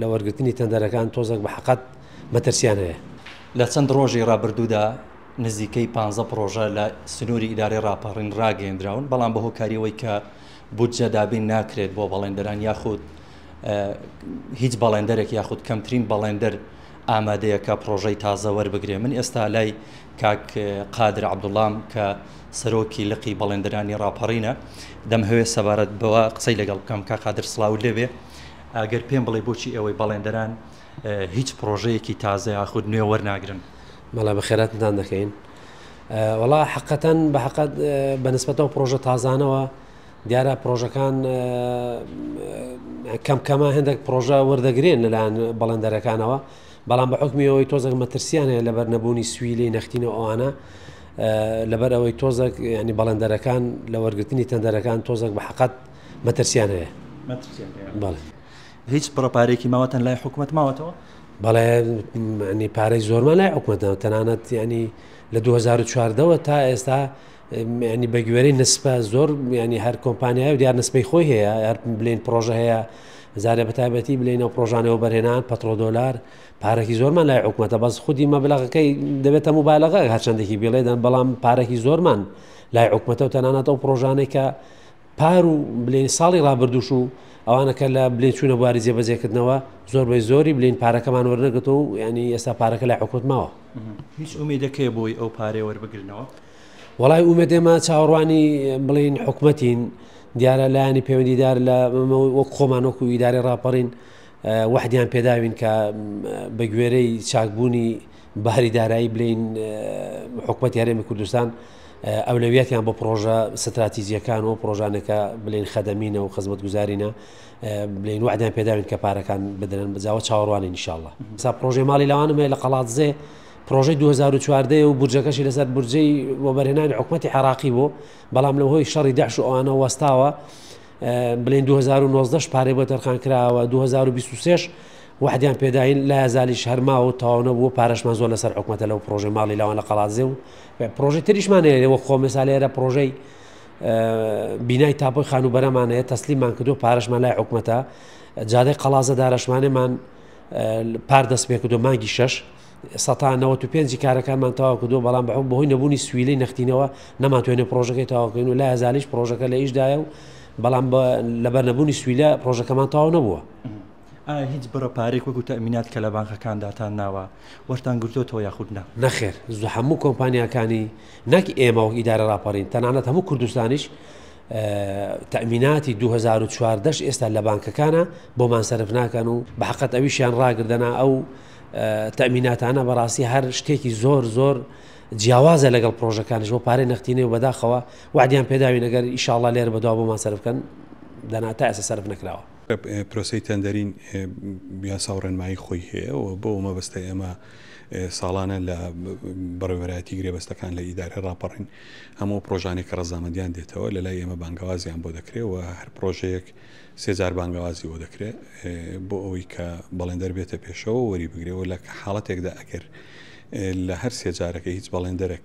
لە وەرگرتنی تەندەرەکان تۆزێک بە حەقەت مەترسیان هەیە. لە چەند ڕۆژی ڕابردوودا نزیکەی پانزە پڕۆژە لە سنووری ئیدارەی ڕاپەڕین ڕاگەیەندراون، بەڵام بە هۆکاری ئەوەی کە بودجە دابین ناکرێت بۆ بەڵێندەران یاخود هیچ بەڵێندەرێک یاخود کەمترین بەڵێندەر ئامادەیە کە پڕۆژەی تازە وەربگرێ. من ئێستا لای کاک قادر عەبدوڵام کە سەرۆکی لقی بەڵێندەرانی ڕاپەڕینە، دەمهەوێت سەبارەت بەوە قسەی لەگەڵ بکەم. کاک قادر سڵاوت لێبێ، ئەگەر پێم بڵێ بۆچی ئێوەی بەڵێندەران هیچ پڕۆژەیەکی تازە یاخود نوێ وەرناگرن؟ بەڵێ بەخێراتتان دەکەین. وەڵا حەقەتەن بە حەقەت بە نسبەتەوە پڕۆژە تازانەوە دیارە پڕۆژەکان کەم کەمە هەندێک پڕۆژە وەردەگرێن لەلایەن بەڵێندەرەکانەوە، بەڵام بە حکمی ئەوەی تۆزێک مەترسیان هەیە لەبەر نەبوونی سویلەی نەختینە ئەوانە، لەبەر ئەوەی تۆزێک ینی بەڵێندەرەکان لە وەرگرتنی تەندەرەکان تۆزێک بە حەقەت مەترسیان هەیە. مەترسیان هەیە. بەڵێ. هیچ بڕە پارەیەکی ماوەتەن لای حکوومەت ماوەتەوە؟ بەڵێ ینی پارەی زۆرمان لای حکوومەتەوە، تەنانەت ینی لە 2014ەوە تا ئێستا ینی بە گوێرەی نسبە زۆر ینی هەر کۆمپانیای و دیار نسبەی خۆی هەیە، هەر بلین پرۆژە هەیە زارە بە تایبەتی بلین ئەو پرۆژانەوە بەرهێنان پەترۆدۆلار پارەکی زۆرمان لای حکوومەتە، بەس خودی مەبلەغەکەی دەبێتە مبالغە هەرچەندێکی بڵێدەن، بەڵام پارەکی زۆرمان لای حکوومەتە و تەنانەت ئەو پرۆژانەی کە پار و بلین ساڵی ڕابردووش و ئەوانە کە لە بلین چوونە بواری جێبەجێکردنەوە زۆربەی زۆری بلین پارەکەمان وەرنەگرتەوە و ینی ئێستا پارەکە لای حکوومەت ماوە. هیچ ئومێدەکەیە بۆی ئەو پارەیە وەربگرنەوە؟ وەڵای ئومێد ئێمە چاوەڕوانی بڵین حکومەتین، دیارە لایەنی پەیوەندیدار لە وەک خۆمان وەکو ئیدارەی ڕاپەڕین وەحدیان پێداوین کە بە گوێرەی چاکبوونی باری دارایی بلین حکومەتی هەرێمی کوردستان ئەولەویەتیان بۆ پرۆژە ستراتیجیەکان و پرۆژانەکە بلین خەدەمینە و خزمەتگوزارینە بلین وعدیان پێداوین کە پارەکان بدرن، بەجاوە چاوەڕوانین ئینشاءاللە. ئێستا پرۆژەی ماڵی لاوانم هەیە لە قەڵادزێ، پرۆژەی 2014 و بورجەکەشی لەسەر بورجەی وەبەرهێنانی حکومەتی عێراقی بوو، بەڵام لە هۆی شەڕی داعش و ئەوانە وەستاوە. بلین 2019 پارەی بۆ تەرخان کراوە، 2023 وعدیان پێداین لا یەزالیش هەرماوە و تەواو نەبوو، پارەشمان زۆر لەسەر حکومەتە لەو پرۆژەی ماڵی لاوان لە قەڵادزێ و پرۆژەی تریشمان هەیە وەک خۆم ئێستا لێرە پرۆژەی بینای تاپۆی خانووبەرەمان هەیە تەسلیممان کردو، پارەشمان لای حکومەتە. جادەی قەڵازە دارەشمانێمان پار دەست پێ کردو، مانگی شەش سەتا نەوەت و پێنجی کارەکانمان تەواو کردو، بەڵام بەهۆی نەبوونی سویلەی نەختینەوە نەمانتوانێ پرۆژەکەی تەواو بکەین و لا یەزالیش پرۆژەکە لە ئیشدایە و بەڵام لەبەر نەبوونی سویلە پرۆژەکەمان تەواو نەبووە. ئایا هیچ بڕە پارەیەک وەکو تەئمینات کە لە بانقەکاندا تان ناوە وەرتان گرتۆتەوە یاخود نا؟ نەخێر، هەموو کۆمپانیاکانی نەک ئێمە وەک ئیدارە ڕاپەڕین، تەنانەت هەموو کوردستانیش تەئمیناتی 2014 ئێستا لە بانکەکانە بۆمان سەرف ناکەن و بە حەقەت ئەویشیان ڕاگردەنا. ئەو تەئمیناتانە بەڕاستی هەر شتێکی زۆر زۆر جیاوازە لەگەڵ پرۆژەکانیش بۆ پارەی نەختینەی و بەداخەوە وعدیان پێداوین ئەگەر ئیشاڵڵا لێرە بەدوا بۆمان سەرف بکەن، دەنا تا ئێستا سەرف نەکراوە. پرۆسەی تەندەرین یاسا و ڕێنمایی خۆی هەیە و بۆ مەبەستە ئێمە ساڵانە لە بەڕێوەبەرایەتی گرێبەستەکان لە ئیدارەی ڕاپەڕین هەموو پرۆژانێک کە ڕەزامەندیان دێتەوە لە لای ئێمە بانگەوازیان بۆ دەکرێت و هەر پرۆژەیەک سێ جار بانگەوازی بۆ دەکرێت بۆ ئەوەی کە بەڵێندەر بێتە پێشەوە وەری بگرێ و لە حاڵەتێکدا ئەگەر لە هەر سێ جارەکە هیچ بەڵێندەرێک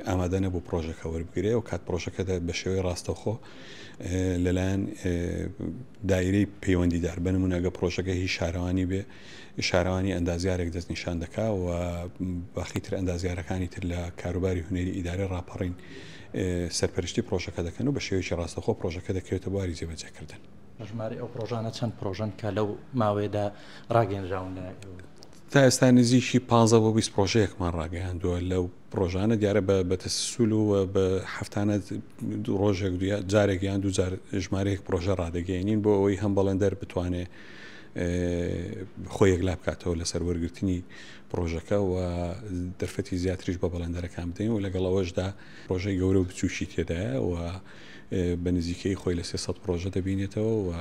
ئامادە نەبوو پرۆژەکە وەربگرێ و کات پرۆژەکە بە شێوەی ڕاستەوخۆ لەلایەن دایرەی پەیوەندیدار بە نمونە ئەگە پرۆژەکە هی شارەوانی بێ شارەوانی ئەندازیارێک دەستنیشان دەکا و باقی تر ئەندازیارەکانی تر لە کاروباری هونەری ئیدارەی ڕاپەڕین سەرپەرشتی پرۆژەکە دەکەن و بە شێوەیەکی ڕاستەوخۆ پرۆژەکە دەکەوێتە بواری جێبەجێکردن. ژمارەی ئەو پرۆژانە چەند پرۆژەن کە لەو ماوەیەدا ڕاگەیەنراون لە تا ئێستا نزیکی 15 بۆ 20 پرۆژەیەکمان ڕاگەیاندووە. لەو پرۆژانە دیارە بە تەسلسل و بە هەفتانە ڕۆژێک جارێک یان دوو جار ژمارەیەک پرۆژە ڕادەگەیەنین بۆ ئەوەی هەم بەڵێندەر بتوانێ خۆی یەکلا بکاتەوە لەسەر وەرگرتنی پرۆژەکە و دەرفەتی زیاتریش بە بەڵێندەرەکان بدەین و لەگەڵ ئەوەشدا پرۆژەی گەورە و بچووکی تێدایە و بە نزیکەی خۆی لە 300 پرۆژە دەبینێتەوە و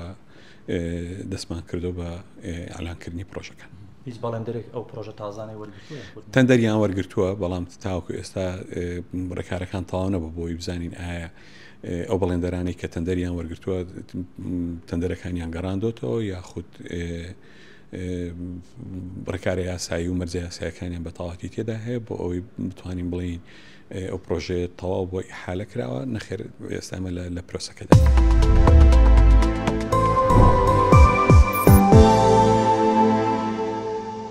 دەستمان کردو بە ئالانکردنی پرۆژەکان. هیچ بەڵێندەرێک ئەو پرۆژە تازانەی وەرگرتووە یاخود نا؟ تەندەریان وەرگرتووە، بەڵام تاوەکو ئێستا ڕێکارەکان تەواو نەبوو بۆ ئەوەی بزانین ئایا ئەو بەڵێندەرانەی کە تەندەریان وەرگرتووە تەندەرەکانیان گەڕاندۆتەوە یاخود ڕێکارە یاسایی و مەرجە یاسایەکانیان بە تەواوەتی تێدا هەیە بۆ ئەوەی بتوانین بڵێین ئەو پرۆژەیە تەواو بۆ ئیحالە کراوە نەخێر ئێستا ئەمە لە پرۆسەکەدا.